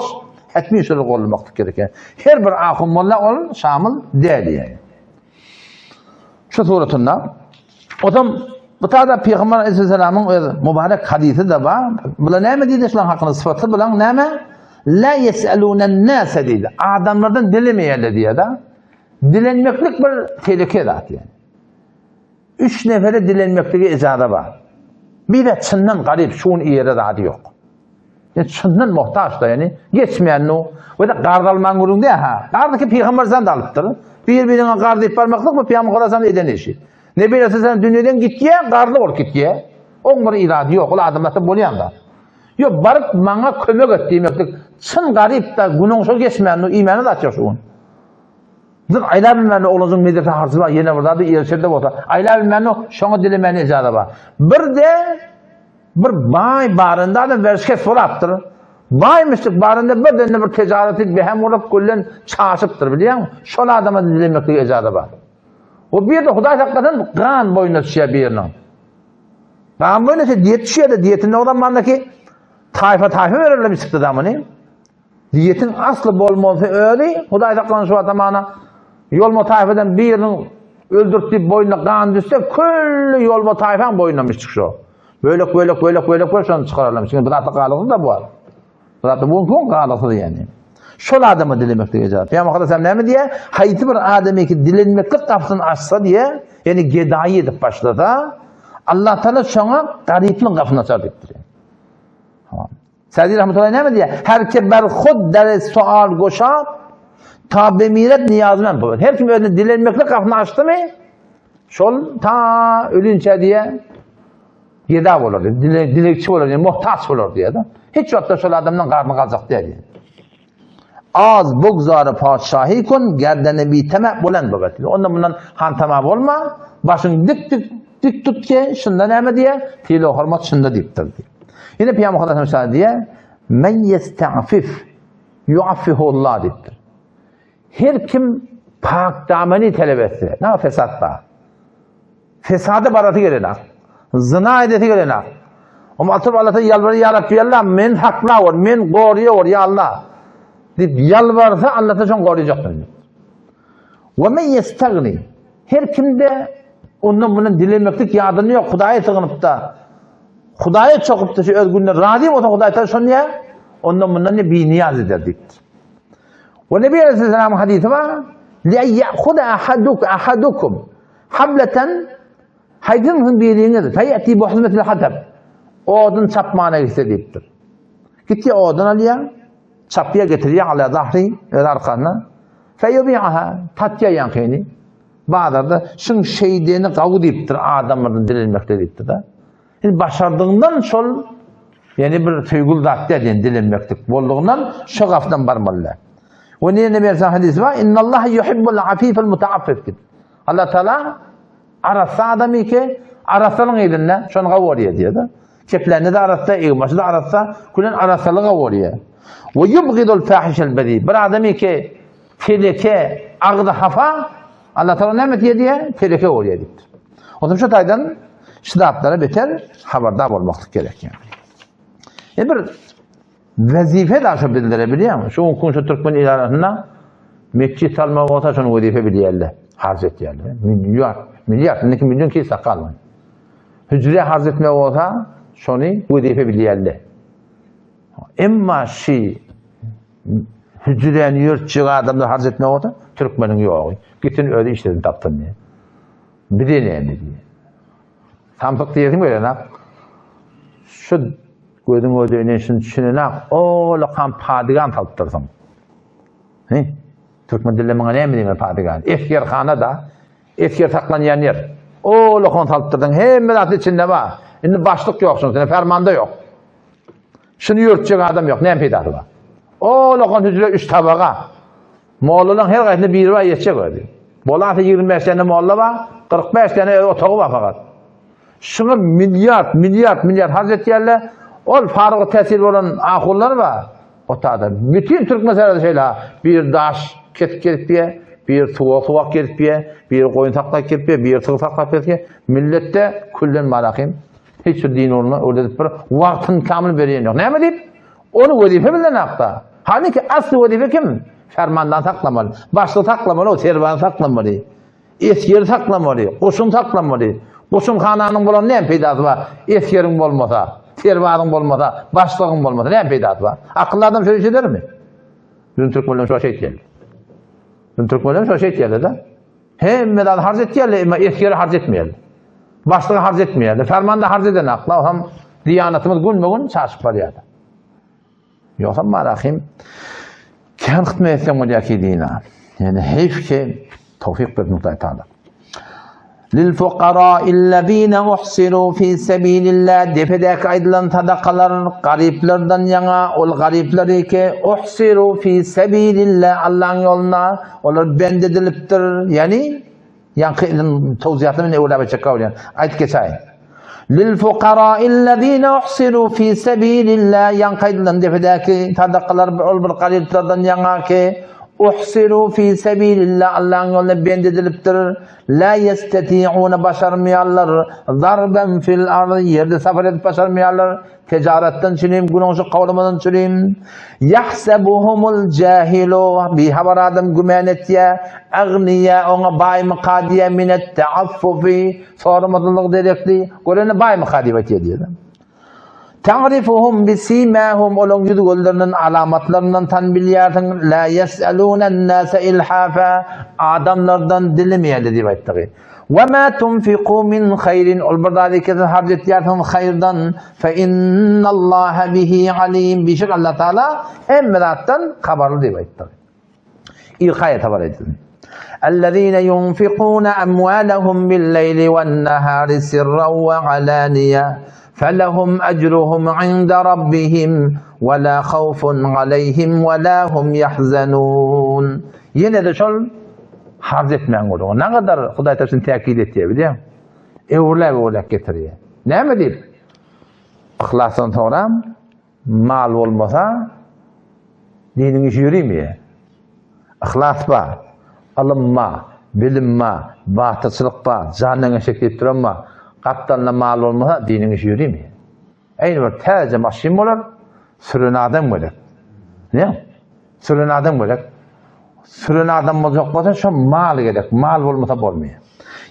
hetmi şolary gollamaklyk gerek. Her bir ahun molla ol şamyl däl diýen. Şu suratynda Otam bu taýda Pygamber Aleyhisselamyň öz mübarek hadysy da bar. Bular näme diýdi şularyň hakynda sypaty bulan näme? La yesalunan nase diýdi. Adamlardan dilemeýärler diýýär-de. Dilenmeklik bir tehlike zat ýani. Üç nefere dilenmeklige ijaza bar. Bir-de çyndan garyp, şu gün iýere zady ýok. Yani çyndan muhtaç da yani geçmeýän nu. We de garz alman gürrüň däl ha. Garzy ki pygamber sen de alypdyr. Bir-biriňe garz diýip barmaklyk bu pygamber Hudaýdan eden işi. Ne bilese sen dünýeden gitýä, garzly bolup gitýä. Oň bir irady ýok, ol adamlar bolýan da. Ýok, baryp maňa kömek et diýmeklik çyn garyp da günüň şo geçmän nu iýmäne zat ýok şu gün. Biz aýla bilmän oglanjyň medrese harjy bar, ýene bir zady ýerçerde bolsa, aýla bilmän şoňa dilemäne ijaza bar. Bir de bir baý barynda adam werşkes bolapdyr. Baý müşrik barynda bir dende bir tijareti behem bolup güllen çaşypdyr bilýäňmi? Şol adama dilemeklige ijaza bar. O bir de Hudaý saklasyn gan boýuna düşýär biriniň. Gan boýuna düşse diýet düşýär-de diýetinde o zamandaki taýfa taýfa bererler bir çykdy zamany. Diýetiň asly bolmasa özi, Hudaý saklasyn şu zamana ýolma taýfadan biriniň öldürt diýip boýnuna gan düşse, külli ýolma taýfaň boýnuna müşrik şo. Bölek bölek bölek bölek bölek şony çykararlar. Çünki bu zatda galyksyz da bu var. Bu zatda bu gün galyksyz yani. Şol adama dilemeklik ejap. Peygamber Aleyhisselam näme diýýär? Haýsy bir adamy ki dilenmeklik gapysyny açsa diýýär, ýani gedaýy edip başlasa, Allah Taala şoňa garyplyk gapysyny açar diýipdir. Tamam. Sadi rahmetullahi näme diýýär? Her kim ber hud der sual goşap, ta bemiret niyazmen bu. Her kim özüne dilenmeklik gapysyny açdymy? Şol ta ölünçä diýýär, geda bolar diýýär, dile, dilekçi bolar diýýär, muhtaç bolar diýýär. Hiç wagtda şol adamdan garny galjak däl diýýär. Az bugzary patyşahy kun gerdeni biteme bolan bu bet. Ondan bundan hantama bolma, başyň dik dik dik tut ki, şunda näme diýýär? Tilo hormat şunda diýipdir diýýär. Ýene Peygamber Muhammed diýýär, Men yesta'fif yu'affihu Allah diýipdir. Her kim pak dameni talep etse, na fesat ba. Fesada barasy gelenak. Zyna edesi gelenak. Oňa atyp Allah'a ýalbar ya Rabbi Allah men hakla bor, men goruýa bor ya Allah. Diýip ýalbarsa Allah şoň gorujakdyr. We men yestagni. Her kimde ondan bundan dilemeklik ýadyny ýok, Hudaýa sygynypda. Hudaýa çokupda şu öz gününe razy bolsa Hudaý ta şony ýa ondan bundan ne binýaz eder diýipdir. We Nebi Aleyhisselam hadisi bar. Li ya'khudha ahaduk ahadukum Hableten haýsyňyzyň biriňiz feýeti bu hizmetil hatab odun çapmana gitse diýipdir. Gitýär odun alýar, çapýar getirýär ala zahri öz arkasyna. Feýubi'aha tatýar ýaňkyny. Bazarda şuň şeýdeni gawy diýipdir adamlardan dilenmekde diýipdir da. Indi başardygyňdan şol ýani bir söýgül zat däl ýani dilenmeklik boldugyndan şo gapdan barmaly. We ne Nebi hadisi bar innallaha yuhibbul afifel mutaaffif diýip. Allah Taala arassa adamy ki, arassalyň elinde şony gawy bolýar diýýär-de. Keplendi de arassa, egbaşy da arassa, külen arassalygy gawy bolýar. We yubgidul fahişel bezi. Bir adamy ki teleke, agzy hafa, Allah Taala näme diýýär diýýär? Teleke bolýar diýipdir. Ondan şu taýdan şu zatlara beter habardar bolmaklyk gerek ýani. E bir Wezipe daşy bizlere bilýäňmi? Şu gün şu türkmen il arasynda metjit salmak bolsa şony wezipe bilýärler. Harç etýärler. Milliard, milliard, indiki million ki sakal. Hüjre harç etmek bolsa şony wezipe bilýärler. Emma şu hüjräni ýörtjek adamlar harç etmek bolsa türkmeniň ýogy. Gitsin özi işlerini tapsyn diýe. Bize näme diýe. Samsyk diýesiň gelenak. Şu gözüň ödeyine şunu düşünenak. Olakan padygan salypdyrsyň. He? Türkmen dilinde muňa näme diýmeli padygan? Esgerhana da. Esger saklanýan ýer. Olakan salypdyrsyň. Hemme zat içinde bar. Indi başlyk ýok şunuň içinde, fermanda ýok. Şuny ýörtjek adam ýok. Näme peýdasy bar? Olakan hüjre 3 tabaga. Mollalaryň her gaýsyna biri bar ýetjek özi. Bolarsa 25 tane molla bar, 45 tane öz otagy bar fakat. Şuňa milliard, milliard, milliard harç etýärler. Ol farygy täsir bolan ahunlar bar. Otada bütün türkmen sarada şeýle bir daş kesip gelip diýe, bir suwa suwak gelip diýe, bir goýun saklap gelip diýe, bir sygyr saklap gelip diýe. Milletde külden marahim. Hiç bir din ugrunda öwredip bir wagtyny kamil berýän ýok. Näme diýip? Ony wezipe bilen akda. Hani ki asly wezipe kim? Fermandan saklamaly. Başlyk saklamaly, o serbany saklamaly. Esgeri saklamaly, goşun saklamaly. Goşunhananyň bolan näme peýdasy bar? Esgeriň bolmasa, serbazyň bolmasa, başlygyň bolmasa näme peýdasy bar? Akylly adam şeýle iş edermi? Bizim türkmenler şo şeýtýärler. Bizim türkmenler şo şeýtýärler-de. Hemme zady harç etýärler, emma esgeri harç etmeýärler. Başlygy harç etmeýärdi. Fermanda harç eden akla, hem diýanatymyz günbe-gün çaşyp barýardy. Ýogsam Marahim kän hytma etseň bolýar ki dina. Ýöne heýf ki towfik bersin Hudaý Taala. Lil fuqara'illezine uhsiru fi sabilillah depedäki aýdylan sadakalar garyplardan ýaňa ol garyplar ki uhsiru fi sabilillah Allahyň ýoluna olar bend edilipdir. Ýani Ýaňky ilim towziýatyny men öwläp aýtjak bolýan. Aýdyp geçäýin. Lil fuqara'illezine uhsiru fi sabilillah ýaňky aýdylan depedäki sadakalar ol bir garyplardan ýaňa ki uhsiru fi sabilillah Allahyň ýoluna bend edilipdir. La ýesteti'une başarmaýarlar. Zarben fil ardy ýerde sapar edip başarmaýarlar. Tijaretden çürim, günüň kowlamadan çürim. Yahsebuhumul jahilu, bihabar adam güman etýä, agniýa oňa baýmyka diýä minet taaffufi, soramazlyk derekli, görende baýmyka diýip aýtýar diýýär. Ta'rifuhum bisimahum, olaň ýüz gözlerinden, alamatlaryndan tan bilýärsiň, la yes'alunan nasa ilhafa, adamlardan dilemeýärler diýip aýtdygy. Ve ma tunfiku min haýrin ol bir zady ki siz harç etýärsiňiz haýyrdan fe innallaha bihi alim bişek Allah Taala hemme zatdan habarly diýip aýtdy. Ilki aýat habar edildi. Ellezine yunfikuna amwalahum bil-leýli wen-nahari sirran we alaniýa felahum ecruhum inda rabbihim we la hawfun aleýhim we la hum ýahzanun. Ýene-de şol Harç etmäň gürrüňi. Nagadar Hudaý tarapyndan täkit etýär, bilýäň. Öwrüläp-öwrüläp getirýär. Näme diýip? Yhlasdan soňra mal bolmasa diniň işi ýörimeýär. Yhlas bar, ylym bar, bilim bar, batyrçylyk bar, jandan eşek diýip duran bar. Gapdalynda mal bolmasa diniň işi ýörimeýär. Eýni bir täze maşyn bolar, süren adam gerek. Ne? Süren adam gerek. Süren adam boljak bolsa şo mal gerek. Mal bolmasa bolmaýar.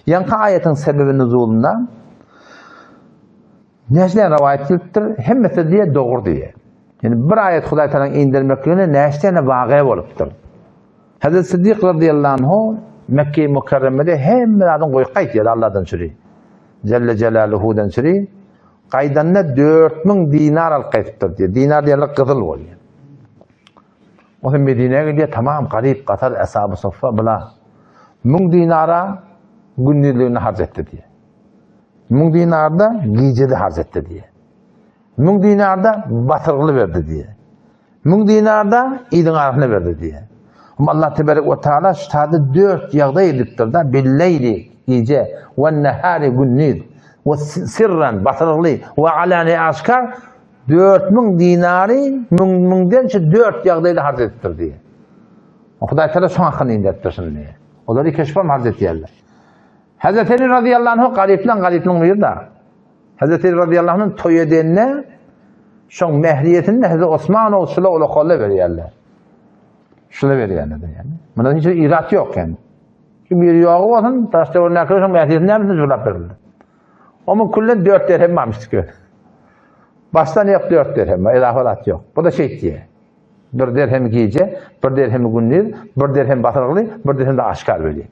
Ýaňky aýatyň sebebi nuzulynda näçe rowaýat gelipdir, hemmesi diýe dogry diýe. Ýani bir aýat Hudaý Taalanyň indermekligine näçe tane waga bolupdyr. Hazreti Siddik radiyallahu anhu Mekke-i Mükerremede hemme zadyň goýup gaýtýar Allahdan çüri. Celle Celaluhu'dan çüri. Gaýdanda 4000 dinar alyp gaýdypdyr diýýär. Dinar diýenler gyzyl bolýar. Ol Medinä gidýär, tamam garyp gatar Eshab-y Suffa bula 1000 dinara gündizligini harç etdi diýýär. 1000 dinarda gijede harç etdi diýýär. 1000 dinarda batyrgyly berdi diýýär. Müň dinar-da iliň arasyna berdi diýýär. Hem Allah teberek we taala şu taýda dört ýagdaý edipdir-da, bil-leýli, gije, we-nehari, gündiz, we sirran, basyrygly, we alani, aşkar, 4000 dinary müň müňden şu dört ýagdaýda harç edipdir diýýär. Hudaý taala şoň hakyny inderipdir şuny diýýär. Olary keşfem harç etýärler. Hazreti Ali radıyallahu anh garyplaň garyplaň biri-da. Hazreti Ali radıyallahu anh toý edende şoň mähriýetini Hazreti Osman ogul şula ulakolla berýärler. Şula berýärler yani. Munda hiç irat ýok yani. Şu bir ýogy bolsun, daşda görnäki şoň mähriýetini näme jurlap berildi. Omun küllen 4 dirhem barmyş ki. Başdan ýok 4 dirhem, ilaha zat ýok. Bu da şey diýe. Bir dirhem gije, bir dirhem gündiz, bir dirhem basyrgly, bir dirhem de aşkar berýär.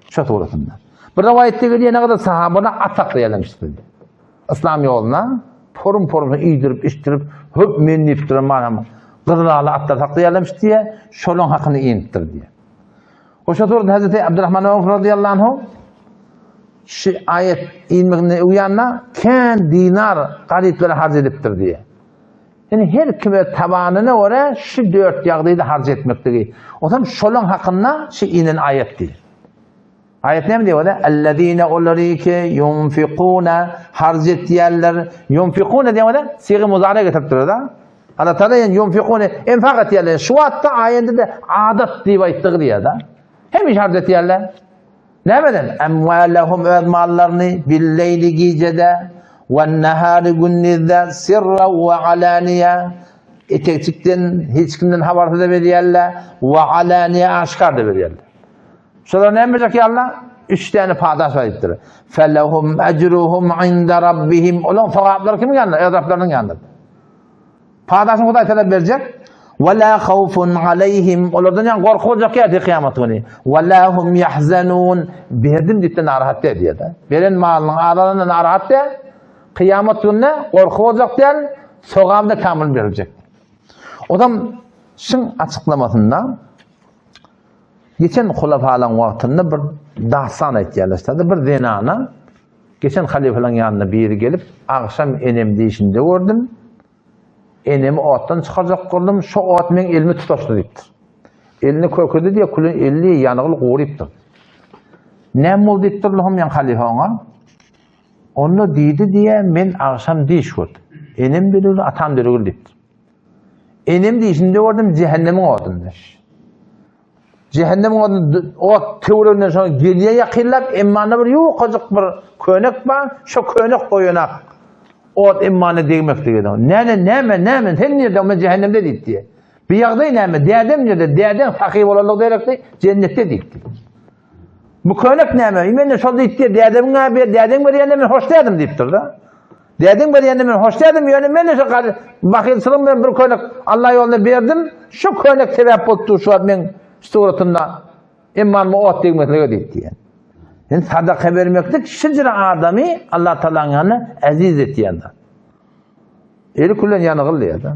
Şu suratynda. Bir rowaýatda gelýär, ne kadar sahabana at saklaýarlarmyş diýdi. Yslam ýoluna porum-porum iýdirip, içdirip, höp men diýip duran manam gyzylaly atlar saklaýarlarmyş diýýär, şolaň hakyny iýipdir diýýär. Oşa suratda Hazreti Abdurrahman Awf radiyallahu anhu şu aýat inmegine uýanda kän dinar garyplara harç edipdir diýýär. Ýani her kime tabanyna görä şu dört ýagdaýda harç etmekligi. Otam şolaň hakynda şu inen aýat diýip. Aýat näme diýip oda? Ellezine olary ki yunfikuna harç etýärler. Yunfikuna diýip oda sigy muzara getirip durur da. Allah Taala ýani yunfikuna enfak etýärler. Şu wagtda aýatda da adat diýip aýtdygy diýýär da. Hemişe harç etýärler. Nämeden? Emwalehum öz mallaryny billeýli gijede we nahari gündizde sirra we alaniýa etekçikden hiç kimden habarsyz da berýärler we alaniýa aşkar da berýärler. Şolar näme berjek ýa Allah? Üç tane padaş aýdypdyr. Felehum ecruhum inda rabbihim. Olaň sogaplary kimiň ýanynda? Öz Rablarynyň ýanynda. Padaşyny Hudaý talap berjek. Ve la havfun aleyhim. Olardan ýa gorky boljak ýa kyýamat güni. Ve la hum yahzanun. Berdim diýip de narahat däl diýýär. Beren malynyň azalanda narahat däl. Kyýamat gününe gorky boljak däl, sogap da kamil beriljek. Odam şyň açyklamasynda geçen hulafalaryň wagtynda bir dastan aýtýarlar. Bir zenana geçen halyfalaryň ýanyna biri gelip, agşam enem diýşinde gördüm. Enemi otdan çykarjak boldum, şo ot meň elimi tutaşdy diýipdir. Elini kökedi diýe, külün eli ýanygyl gurypdyr. Näme boldy diýipdir Luhum ýaň halyfa oňa. Onda diýdi diýe, men agşam diş gördüm. Enem dörügül, atam dörügül diýipdir. Enem dişinde gördüm, cehennemiň odunda. Cehennemiň odunda ot töwereginden şoň gelýä ýakynlap, emmanda bir ýukajyk bir könek bar, şo könek goýanak. Ot emmana degmeklik edi. Näme, näme, näme, sen nirde, men cehennemde diýip diýe. Bir ýagdaý näme, dädem nirde, dädeň sahy bolanlyk derekli, cennetde diýip diýe. Bu könek näme? Men şol diýip diýe, dädemiň abi, dädeň berýände men hoş dädim diýipdir da. Dädeň berýände men hoş dädim, ýöne men şo bahylçylygym bilen bir könek Allah ýoluna berdim. Şu könek sebäp bolupdy şu wagt meň suratymda emmanyma ot degmeslige diýip diýen. Yani sadaka bermeklik şijre adamy Allah Taalanyň ýanyna aziz etýän. Eli külen ýanygyl diýýär.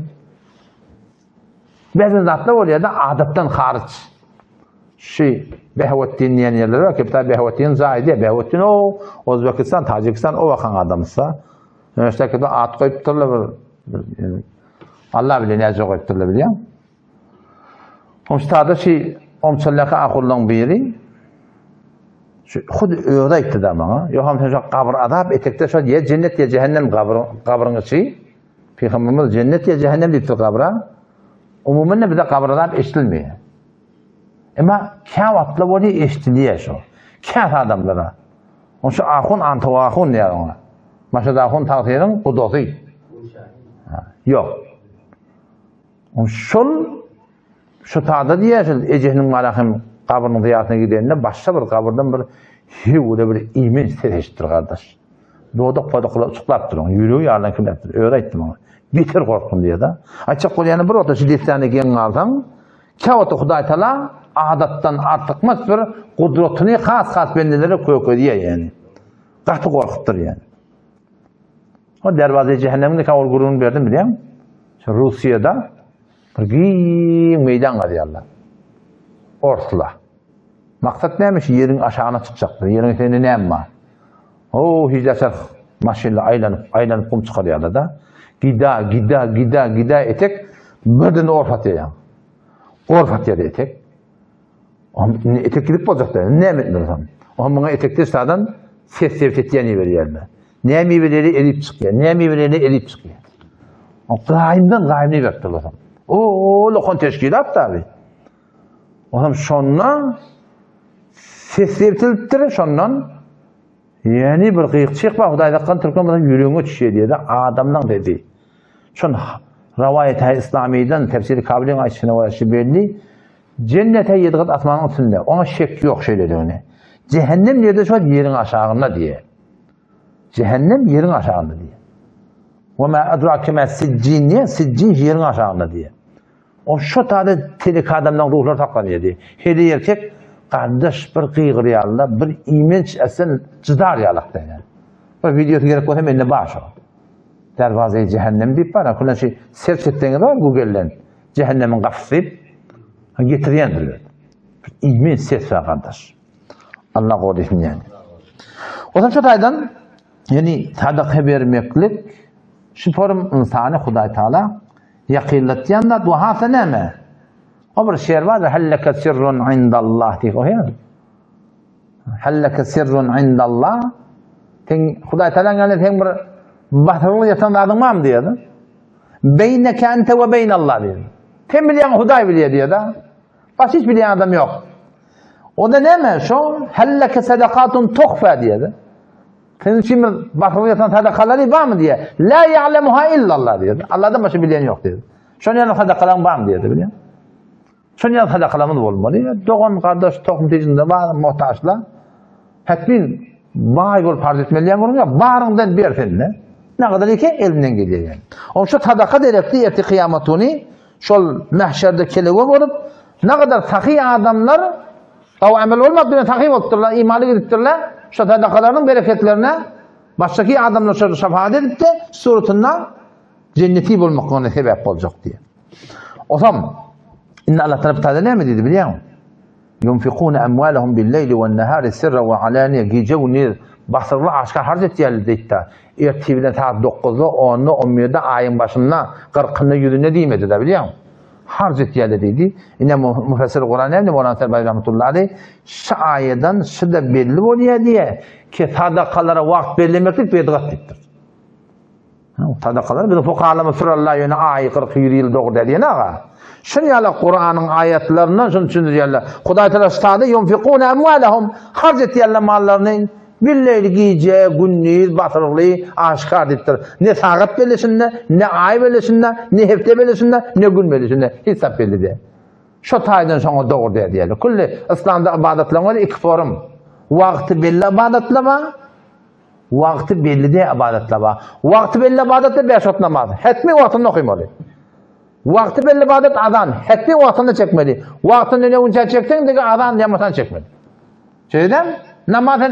Bäzi zatlar bolýar-da adatdan haryç. Şu Behawetdin diýen ýerler bar, kepta Behawetdin jaýy diýär. Behawetdin o Özbekistan, Täjigistan o wakan adamysa. Üniversitede at goýupdyrlar bir. Allah bilir näce goýupdyrlar bilýän. Omştada şu omçallaka ahurlaryň biri şu hud özi aýtdy da maňa. Ýok, hem sen şu gabyr azap etekde şol ýa jennet ýa cehennem gabyr gabryň içi. Pygamberimiz jennet ýa cehennem diýipdir gabra. Umuman bize gabyr azap eşidilmeýär. Emma kä wagtlar bolýar eşidilýär şo. Käs adamlara. Oň şu ahun Antow ahun diýär oňa. Maşat ahun tagsyryň gudasy. Ýok. Oň şol şu tada diýär şol ejesiniň malahym gabrynyň zyýatyna gidende başga bir gabyrdan bir hewle bir iýmenç ses eşitdir gardaş. Dodak podaklar uçuklap duran, ýüregi ýarylan kimläpdir. Özi aýtdy maňa. Beter gorkdum diýýär-de. Aýtjak bolýany bir wagtda şu dessany geň galsaň, käwagtda Hudaý Taala adatdan artykmaç bir gudratyny has-has bendelere kökezýär ýani. Gaty gorkupdyr ýani. O derwaze jähennemiň de ol gürrüňini berdim bilýäň. Şu Russiýada bir giň meýdan gazýarlar. Orslar. Maksat näme şu ýeriň aşagyna çykjakdyr. Ýeriň içinde näme bar? O hiç çarh maşynla aýlanyp, aýlanyp gum çykarýarlar da. Gida, gida, gida, gida etek birden orf atýar. Orf atýar etek. Indi etek gidip boljak däl. Näme etmeli? Oňa muňa etekde şadan ses sebit etýän berýärler. Näme miweleri erip çykýar, näme miweleri erip çykýar. O gaýymdan gaýymly beripdir bolsam. O, lokan teşkilat tabi. Olam şonda ses sebtilipdir, şondan ýani bir gyýyk bar, Hudaý saklan türkmen bolsa ýüregiňe düşýär diýdi, adamlaň dedi. Şon rawaýat-y İslamiyden tefsir-i Kabiliň aýdyşyna görä şu belli. Jennete ýedi gat asmanyň üstünde. Oňa şek ýok şeýledigine. Cehennem nirde şo ýeriň aşagynda diýe. Cehennem ýeriň aşagynda diýe. Ve ma adrake ma sijjin diýe, sijjin ýeriň aşagynda diýe. O şo taýda telek adamlaryň ruhlary saklanýar diýe. Heli erkek gardaş bir gygyrýarlar, bir iýmenç esen jydar ýalak diýe. Bir videosy gerek bolsa mende bar şo. Derwaze cehennem diýip bar. Kulan şu search etseňiz bar Google-den. Cehennemiň gapysy diýip getirýändir. Bir iýmenç ses bar gardaş. Allah gorasyn yani. O zaman şu taýdan yani sadaka bermeklik şu forum insany Hudaý Taala ýakynlatýan zat we hasa näme? O bir şeýr bar, helleke sirrun indallah diýip oýar. Helleke sirrun indallah. Sen Hudaý Taala ýany sen bir batyrlyk ýatan zadyň barmy diýýär. Beýneke ente we beýnallah diýýär. Sen bilýän Hudaý bilýär diýýär da. Başga hiç bilýän adam ýok. O da näme? Şo helleke sadakatun tuhfa diýýär. Senin üçin bir basylyp ýatan sadakalary barmy diýýär. La ya'lemuha illallah diýýär. Allahdan başga bilýän ýok diýýär. Şonuň ýaly sadakalaryň barmy diýýär, bilýän. Şonuň ýaly sadakalarymyz bolmaly. Dogan, gardaş, tohum tejinde bar, muhtaçlar. Hetmin baý bolup harç etmeli diýen gürrüň ýok. Baryňdan ber sen-de. Ne kadar eke elinden gelýär. Oň şu sadaka derekli erti kyýamat güni. Şol mähşerde kelege bolup, nagadar sahy adamlar gawy amel bolmap bilen sahy bolupdyrlar, imanly gidipdirler. Şo sadakalarynyň bereketlerine başdaky adamlar şol şefaat edipdi, suratynda jenneti bolmaklygyna sebäp boljak diýip. Osam indi Allah tarapy taýda näme diýdi bilýäňmi? Ýunfikune amwalahum bil-leýli wen-nahari sirran we alaniýe gije gündiz basyrly aşgär harç etýärler diýdi-de. Ertir bilen sagat dokuzda, onda, on birde, aýyň başynda, kyrkynda, ýüzünde diýmedi-de bilýäňmi? Harç etýärler diýdi. Ine müfessir Kuran näme diýdi Mowlana Serbaýy rahmetullahi aleýh? Şu aýadan şu-da belli bolýar diýýär ki sadakalara wagt bellemeklik bedgat diýipdir. Sadakalar biziň fukalarymyz sürallah ýöne aýy 40 ýüz ýyl dogry däl diýen aga. Şun ýaly Kuranyň aýatlaryndan şuny düşündirýärler. Hudaý Teala ştada ýunfikune amwalahum harç etýärler mallaryny billeýli gije, gündiz, basyrly, aşgär diýipdir. Ne sagat bellisinde, ne aý bellisinde, ne hepde bellisinde, ne gün bellisinde hiç zat belli däl. Şo taýdan şoňa dogry däl diýýärler. Külli yslamda ybadatlaryň özi iki forum. Wagty belli ybadatlar bar. Wagty belli däl ybadatlar bar. Wagty belli ybadatlar bäş wagt namaz. Hetmi wagtynda okymaly. Wagty belli ybadat azan. Hetmi wagtynda çekmeli. Wagtynda ne günçä çekseň dege azan ýamaşan çekmeli. Şeýdem namaz hem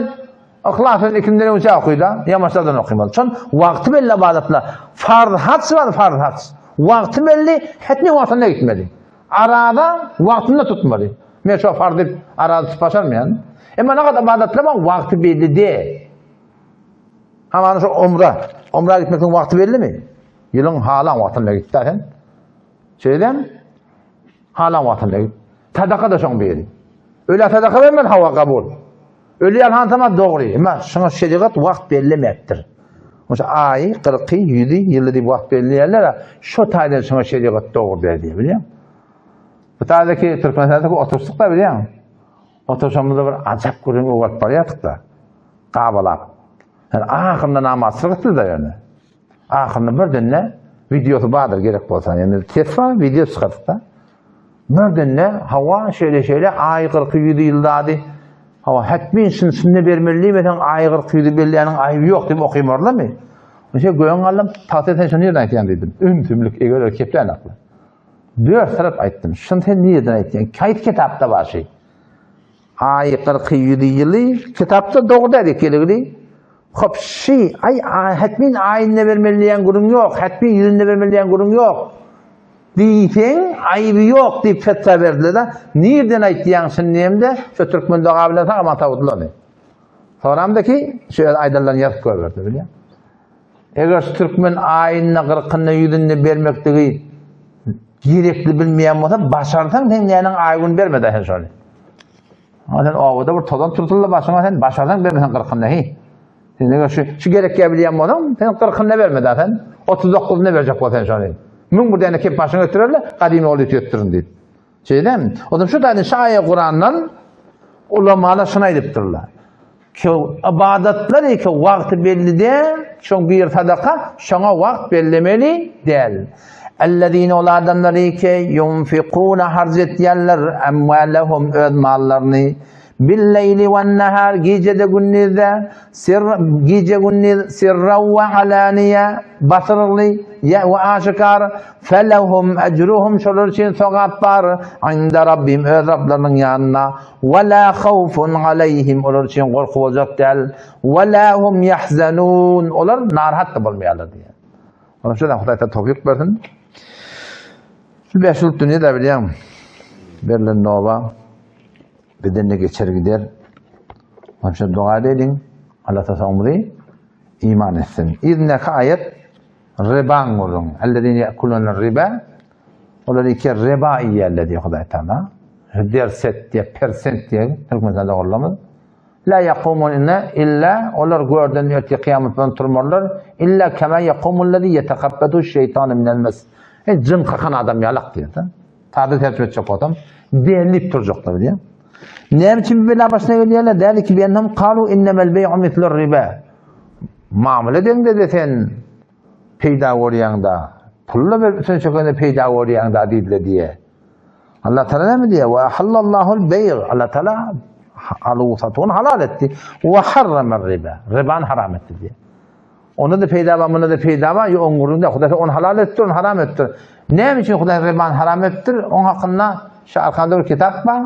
yhlas bilen ikindiden öňçä okyda, ýamaşlardan okymaly. Şon wagty belli ybadatlar. Farz haç bar, farz haç. Wagty belli, hetmi wagtynda gitmeli. Araza wagtynda tutmaly. Men şo farz diýip araza tutup başarmaýan. Emma nagat ybadatlar bar, wagty belli däl. Hamana şo umra. Umra gitmegiň wagty bellimi? Ýylyň halan wagtynda gitdi sen. Şeýdem halan wagtynda git. Sadaka da şoň biri. Ölä sadaka bermeli hawa kabul. Ölýän hansama dogry. Emma şoňa şerigat wagt bellemepdir. Oşa aýy, kyrky, ýüzi, ýyly diýip wagt belleýärler. Şo taýdan şoňa şerigat dogry däl diýip bilýän. Bu taýdaky Türkmenistandaky oturyşdyk da bilýän. Oturyşamyzda bir ajap gürrüň öwrüp barýardyk da. Gabalap. Yani ahyrynda namaz çykypdy da ýöne. Ahyrynda birden-de wideosy bardyr gerek bolsa. Yani ses bar, wideo çykardyk da. Birden-de hawa şeýle-şeýle aý kyrky ýüzi ýyldady. Hawa hetmin şun şunda bermeli diýmeseň aý kyrky ýüzi belleýäniň aýby ýok diýip okymarlarmy? Şeý göň galdym, tagta sen şuny nirden aýtýaň diýdim. Ümsümlik eger öyle keplän akly. Dört tarap aýtdym. Şuny sen nirden aýtýaň? Kaýt kitapda bar şeý. Aý kyrky ýüzi ýyly kitapda dogry däl ekeligini. Hop şi aý hetmin aýynda bermeli diýen gürrüň ýok, hetmin ýüzünde bermeli diýen gürrüň ýok. Diýseň, aýby ýok diýip fetwa berdiler-de, nirden aýtýaň şuny diýemde, şo türkmen doga bilen sag aman tapdylar ony. Soramda ki, şu öz aýdanlaryny ýazyp goýberdi, bilýän. Eger şu türkmen aýynda, gyrkynda, ýüzünde bermekligi gerekli bilmeýän bolsa, başarsaň sen näniň aý gün berme-de sen şony. Ha sen obada bir tozan turtuldy başyňa sen başarsaň bermeseň gyrkynda hi. Sen eger şu şu gerekýä bilýän bolsaň, sen gyrkynda berme da sen. 39-ynda berjek bol sen şony. Müň bir däne kep başyňa ötürerler, gadymy ol ötürtdirin diýip. Şeýdem, o zaman şu taýdan şaýa Kurandan ulamalar şuny aýdypdyrlar. Ki ybadatlar eke wagty belli däl, şoň bir sadaka, şoňa wagt bellemeli däl. Ellezine ol adamlar eke yunfikuna harç etýärler emwalehum öz mallaryny bil-leýli wen-nahar gijede gündizde sir gije gündiz sirra we alaniýe basyrly ýa we aşykar felehum ejruhum şolar üçin sogap bar inde rabbim öz Rablarynyň ýanynda We la hawfun aleýhim, olar üçin gorky boljak däl. We la hum ýahzanun, olar narahat-da bolmaýarlar diýýär. Onuň üçin Hudaý taala towfyk bersin. Şu bäş ýyllyk dünýe-de bilýäň, berlen nowa bizden-de geçer gider. Onuň üçin doga edeliň, Allah taala soňumyzy iman etsin. Yzyndaky aýat Ribaň gürrüň. Ellezine ýekulune riba. Olar iki riba iýýärler diýýär Hudaý Taala. Derset diýip, persent diýip türkmençe dogrulamyz. La yakumune illa olar görden ertir kyýamat bilen turmarlar. Illa kema yakumul lezi yetekabbadu şeytanu minel mes. E jyn kakan adam ýalak diýýär. Sada terjime etjek bolsam, derlip turjaklar diýýär. Näme üçin bela başyna gelýärler? Däliki bi ennehum kalu innemel beý'u mislur riba. Mamla edeňde-de sen peýda görýäň-da, pul-da berip üstüne çökende peýda görýäň-da diýdiler diýýär. Allah Taala näme diýýär? Wa ahallallahu beý. Allah Taala aluw satuwyny halal etdi. Wa harrama riba. Ribany haram etdi diýýär. Onda-da peýda bar, munda-da peýda bar. Ýok, oň gürrüňde Hudaý ony halal etdi, ony haram etdi. Näme üçin Hudaý ribany haram etipdir? Oň hakynda şu arkanda bir kitap bar.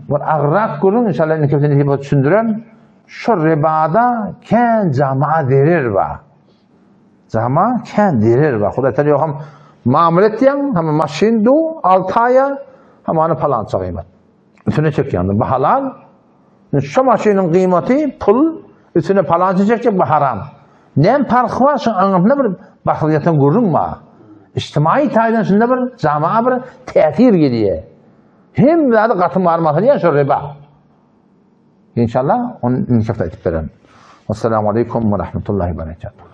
Bir agyrrak gürrüň inşallah indiki hepde nesip bolsa düşündirerin. Şu ribada kän jamaa zerer bar. Jamaa kän zerer bar. Hudaý taala ýokam mamla etýäň, hem maşyn du 6 aýa, hem ony palança gyýmat. Üstüne çekýän. Bu halal. Şu maşynyň gyýmaty pul, üstüne palança çekjek bu haram. Näme parhy bar? Şuň aňyrsynda bir basyl ýatan gürrüň bar. Ijtimai taýdan şunda bir jamaa bir täsir gelýär. Hemme zady gaty marmasy diýen şu riba. İnşallah onu indiki hafta aýdyp bererin. Assalamu aleykum ve rahmetullahi ve berekatuhu.